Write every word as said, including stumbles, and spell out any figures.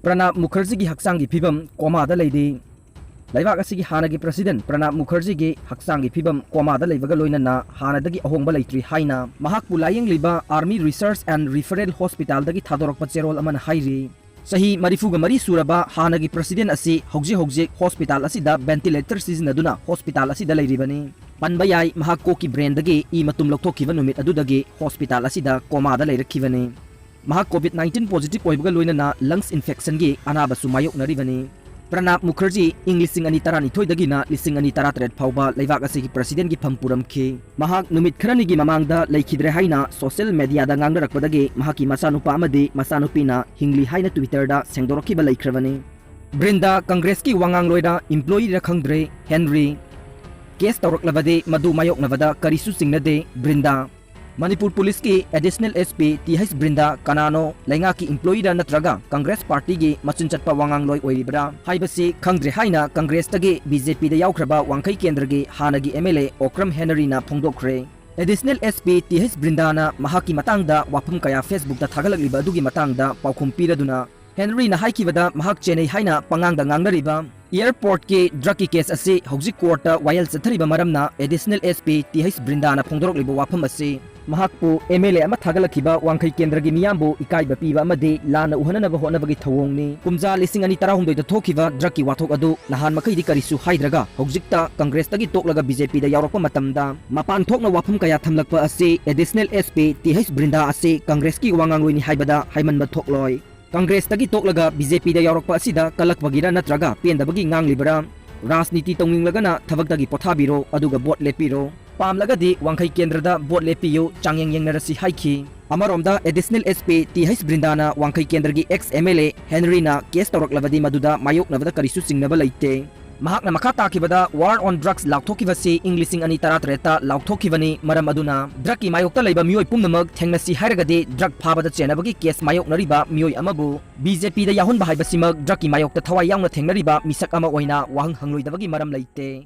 ꯄ꯭ꯔꯅꯥꯕ ꯃꯨꯈꯔꯖꯤꯒꯤ ꯍꯛꯆꯥꯡꯒꯤ ꯐꯤꯕꯝ ꯀꯣꯃꯥꯗ ꯂꯩꯔꯤ꯫ ꯂꯩꯕꯥꯛ ꯑꯁꯤꯒꯤ ꯍꯥꯟꯅꯒꯤ ꯄ꯭ꯔꯁꯤꯗꯦꯟ ꯄ꯭ꯔꯅꯥꯕ ꯃꯨꯈꯔꯖꯤꯒꯤ ꯍꯛꯆꯥꯡꯒꯤ ꯐꯤꯕꯝ ꯀꯣꯃꯥꯗ ꯂꯩꯕꯒ ꯂꯣꯏꯅꯅ ꯍꯥꯟꯅꯗꯒꯤ ꯑꯍꯣꯡꯕ ꯂꯩꯇ꯭ꯔꯤ ꯍꯥꯏꯅ ꯃꯍꯥꯛꯄꯨ ꯂꯥꯌꯦꯡꯂꯤꯕ Army Research and Referral Hospitalꯗꯒꯤ ꯊꯥꯗꯣꯔꯛꯄ ꯆꯦꯔꯣꯜ ꯑꯃꯅ ꯍꯥꯏꯔꯤ꯫ ꯆꯍꯤ ꯃꯔꯤꯐꯨꯒ ꯃꯔꯤ ꯁꯨꯔꯕ ꯍꯥꯟꯅꯒꯤ ꯄ꯭ꯔꯁꯤꯗꯦꯟ ꯑꯁꯤ ꯍꯧꯖꯤꯛ ꯍꯧꯖꯤꯛ ꯍꯣꯁꯄꯤꯇꯥꯜ ꯑꯁꯤꯗ ventilator ꯁꯤꯖꯤꯟꯅꯗꯨꯅ ꯍꯣꯁꯄꯤꯇꯥꯜ ꯑꯁꯤꯗ ꯂꯩꯔꯤꯕꯅꯤ꯫ ꯄꯟꯕ ꯌꯥꯏ, ꯃꯍꯥꯛ ꯀꯣꯛꯀꯤ ꯕ꯭ꯔꯦꯟꯗꯒꯤ ꯏ ꯃꯇꯨꯝ ꯂꯧꯊꯣꯛꯈꯤꯕ ꯅꯨꯃꯤꯠ ꯑꯗꯨꯗꯒꯤ ꯍꯣꯁꯄꯤꯇꯥꯜ ꯑꯁꯤꯗ ꯀꯣꯃꯥꯗ ꯂꯩꯔꯛꯈꯤꯕꯅꯤ꯫ ꯃꯍꯥꯛ COVID nineteen positive ꯑꯣꯏꯕꯒ ꯂꯣꯏꯅꯅ lungs infectionꯒꯤ ꯑꯅꯥꯕꯁꯨ ꯃꯥꯌꯣꯛꯅꯔꯤꯕꯅꯤ꯫ ꯄ꯭ꯔꯅꯥꯕ ꯃꯨꯈꯔꯖꯤ ꯏꯪ ꯂꯤꯁꯤꯡ ꯑꯅꯤ ꯇꯔꯥꯅꯤꯊꯣꯏꯗꯒꯤꯅ ꯂꯤꯁꯤꯡ ꯑꯅꯤ ꯇꯔꯥꯇꯔꯦꯠ ꯐꯥꯎꯕ ꯂꯩꯕꯥꯛ ꯑꯁꯤꯒꯤ ꯄ꯭ꯔꯁꯤꯗꯦꯟꯒꯤ ꯐꯝ ꯄꯨꯔꯝꯈꯤ꯫ ꯃꯍꯥꯛ ꯅꯨꯃꯤꯠ ꯈꯔꯅꯤꯒꯤ ꯃꯃꯥꯡꯗ ꯂꯩꯈꯤꯗ꯭ꯔꯦ ꯍꯥꯏꯅ social mediaꯗ ꯉꯥꯡꯅꯔꯛꯄꯗꯒꯤ ꯃꯍꯥꯛꯀꯤ ꯃꯆꯥꯅꯨꯄꯥ ꯑꯃꯗꯤ ꯃꯆꯥꯅꯨꯄꯤꯅ ꯍꯤꯡꯂꯤ ꯍꯥꯏꯅ Twitterꯗ ꯁꯦꯡꯗꯣꯔꯛꯈꯤꯕ ꯂꯩꯈ꯭ꯔꯕꯅꯤ꯫ ꯕ꯭ꯔꯤꯟꯗꯥ ꯀꯪꯒ꯭ꯔꯦꯁꯀꯤ ꯋꯥꯉꯥꯡꯂꯣꯏꯔ employeeꯔ ꯈꯪꯗ꯭ꯔꯦ, ꯍꯦꯟꯔꯤ꯫ ꯀꯦꯁ ꯇꯧꯔꯛꯂꯕꯗꯤ ꯃꯗꯨ ꯃꯥꯌꯣꯛꯅꯕꯗ ꯀꯔꯤꯁꯨ ꯆꯤꯡꯅꯗꯦ, ꯕ꯭ꯔꯤꯟꯗꯥ꯫ ꯃꯅꯤꯄꯨꯔ ꯄꯨꯂꯤꯁꯀꯤ Additional SP ꯇꯤ ꯑꯩꯆ ꯕ꯭ꯔꯤꯟꯗꯥ ꯀꯅꯥꯅꯣ? ꯂꯩꯉꯥꯛꯀꯤ employeeꯔ ꯅꯠꯇ꯭ꯔꯒ ꯀꯪꯒ꯭ꯔꯦꯁ ꯄꯥꯔꯇꯤꯒꯤ ꯃꯆꯤꯟ ꯆꯠꯄ ꯋꯥꯉꯥꯡꯂꯣꯏ ꯑꯣꯏꯔꯤꯕ꯭ꯔꯥ ꯍꯥꯏꯕꯁꯤ ꯈꯪꯗ꯭ꯔꯦ ꯍꯥꯏꯅ ꯀꯪꯒ꯭ꯔꯦꯁꯇꯒꯤ BJPꯗ ꯌꯥꯎꯈ꯭ꯔꯕ ꯋꯥꯡꯈꯩ ꯀꯦꯟꯗ꯭ꯔꯒꯤ ꯍꯥꯟꯅꯒꯤ MLA ꯑꯣꯀ꯭ꯔꯝ ꯍꯦꯅꯔꯤꯅ ꯐꯣꯡꯗꯣꯛꯈ꯭ꯔꯦ꯫ Additional SP ꯇꯤ ꯑꯩꯆ ꯕ꯭ꯔꯤꯟꯗꯥꯅ ꯃꯍꯥꯛꯀꯤ ꯃꯇꯥꯡꯗ ꯋꯥꯐꯝ ꯀꯌꯥ Facebookꯇ ꯊꯥꯒꯠꯂꯛꯂꯤꯕ ꯑꯗꯨꯒꯤ ꯃꯇꯥꯡꯗ ꯄꯥꯎꯈꯨꯝ ꯄꯤꯔꯗꯨꯅ, ꯍꯦꯅꯔꯤꯅ ꯍꯥꯏꯈꯤꯕꯗ ꯃꯍꯥꯛ ꯆꯦꯟꯅꯩ ꯍꯥꯏꯅ ꯄꯉꯥꯡꯗ ꯉꯥꯡꯅꯔꯤꯕ airportꯀꯤ drugꯀꯤ case ꯑꯁꯤ ꯍꯧꯖꯤꯛ courtꯇ ꯋꯥꯌꯦꯜ ꯆꯠꯊꯔꯤꯕ ꯃꯔꯝꯅ Additional SP ꯇꯤ ꯑꯩꯆ ꯕ꯭ꯔꯤꯟꯗꯥꯅ ꯐꯣꯡꯗꯣꯔꯛꯂꯤꯕ ꯋꯥꯐꯝ ꯑꯁꯤ ꯃꯍꯥꯛꯄꯨ MLA ꯑꯃ ꯊꯥꯒꯠꯂꯛꯈꯤꯕ ꯋꯥꯡꯈꯩ ꯀꯦꯟꯗ꯭ꯔꯒꯤ ꯃꯤꯌꯥꯝꯕꯨ ꯏꯀꯥꯏꯕ ꯄꯤꯕ ꯑꯃꯗꯤ ꯂꯥꯟꯅ ꯎꯍꯟꯅꯅꯕ ꯍꯣꯠꯅꯕꯒꯤ ꯊꯧꯑꯣꯡꯅꯤ꯫ ꯀꯨꯝꯖꯥ ꯂꯤꯁꯤꯡ ꯑꯅꯤ ꯇꯔꯥꯍꯨꯝꯗꯣꯏꯗ ꯊꯣꯛꯈꯤꯕ drugꯀꯤ ꯋꯥꯊꯣꯛ ꯑꯗꯨ ꯅꯍꯥꯟ ꯃꯈꯩꯗꯤ ꯀꯔꯤꯁꯨ ꯍꯥꯏꯗ꯭ꯔꯒ ꯍꯧꯖꯤꯛꯇ ꯀꯪꯒ꯭ꯔꯦꯁꯇꯒꯤ ꯇꯣꯛꯂꯒ BJPꯗ ꯌꯥꯎꯔꯛꯄ ꯃꯇꯝꯗ ꯃꯄꯥꯟ ꯊꯣꯛꯅ ꯋꯥꯐꯝ ꯀꯌꯥ ꯊꯝꯂꯛꯄ ꯑꯁꯤ Additional SP ꯇꯤ ꯑꯩꯆ ꯕ꯭ꯔꯤꯟꯗꯥ ꯑꯁꯤ ꯀꯪꯒ꯭ꯔꯦꯁꯀꯤ ꯋꯥꯉꯥꯡꯂꯣꯏꯅꯤ ꯍꯥꯏꯕꯗ ꯍꯥꯏꯃꯟꯕ ꯊꯣꯛꯂꯣꯏ꯫ ꯀꯪꯒ꯭ꯔꯦꯁꯇꯒꯤ ꯇꯣꯛꯂꯒ BJPꯗ ꯌꯥꯎꯔꯛꯄ ꯑꯁꯤꯗ ꯀꯜꯂꯛꯄꯒꯤꯔ ꯅꯠꯇ꯭ꯔꯒ ꯄꯦꯟꯗꯕꯒꯤ ꯉꯥꯡꯂꯤꯕꯔꯥ? ꯔꯥꯖꯅꯤꯇꯤ ꯇꯧꯅꯤꯡꯂꯒꯅ ꯊꯕꯛꯇꯒꯤ ꯄꯣꯊꯥꯕꯤꯔꯣ, ꯑꯗꯨꯒ vote ꯂꯦꯞꯄꯤꯔꯣ꯫ ꯄꯥꯝꯂꯒꯗꯤ ꯋꯥꯡꯈꯩ ꯀꯦꯟꯗ꯭ꯔꯗ vote ꯂꯦꯞꯄꯤꯌꯨ, ꯆꯥꯡꯌꯦꯡ ꯌꯦꯡꯅꯔꯁꯤ ꯍꯥꯏꯈꯤ꯫ ꯑꯃꯔꯣꯝꯗ Additional SP ꯇꯤ ꯑꯩꯆ ꯕ꯭ꯔꯤꯟꯗꯥꯅ ꯋꯥꯡꯈꯩ ꯀꯦꯟꯗ꯭ꯔꯒꯤ ex MLA ꯍꯦꯅꯔꯤꯅ ꯀꯦꯁ ꯇꯧꯔꯛꯂꯕꯗꯤ ꯃꯗꯨꯗ ꯃꯥꯌꯣꯛꯅꯕꯗ ꯀꯔꯤꯁꯨ ꯆꯤꯡꯅꯕ ꯂꯩꯇꯦ꯫ ꯃꯍꯥꯛꯅ ꯃꯈꯥ ꯇꯥꯈꯤꯕꯗ, War on Drugs ꯂꯥꯎꯊꯣꯛꯈꯤꯕꯁꯤ ꯏꯪ ꯂꯤꯁꯤꯡ ꯑꯅꯤ ꯇꯔꯥꯇꯔꯦꯠꯇ ꯂꯥꯎꯊꯣꯛꯈꯤꯕꯅꯤ, ꯃꯔꯝ ꯑꯗꯨꯅ drugꯀꯤ ꯃꯥꯌꯣꯛꯇ ꯂꯩꯕ ꯃꯤꯑꯣꯏ ꯄꯨꯝꯅꯃꯛ ꯊꯦꯡꯅꯁꯤ ꯍꯥꯏꯔꯒꯗꯤ drug ꯐꯥꯕꯗ ꯆꯦꯟꯅꯕꯒꯤ case ꯃꯥꯌꯣꯛꯅꯔꯤꯕ ꯃꯤꯑꯣꯏ ꯑꯃꯕꯨ BJPꯗ ꯌꯥꯎꯍꯟꯕ ꯍꯥꯏꯕꯁꯤꯃꯛ drugꯀꯤ ꯃꯥꯌꯣꯛꯇ ꯊꯋꯥꯏ ꯌꯥꯎꯅ ꯊꯦꯡꯅꯔꯤꯕ ꯃꯤꯁꯛ ꯑꯃ ꯑꯣꯏꯅ ꯋꯥꯍꯪ ꯍꯪꯂꯣꯏꯗꯕꯒꯤ ꯃꯔꯝ ꯂꯩꯇꯦ꯫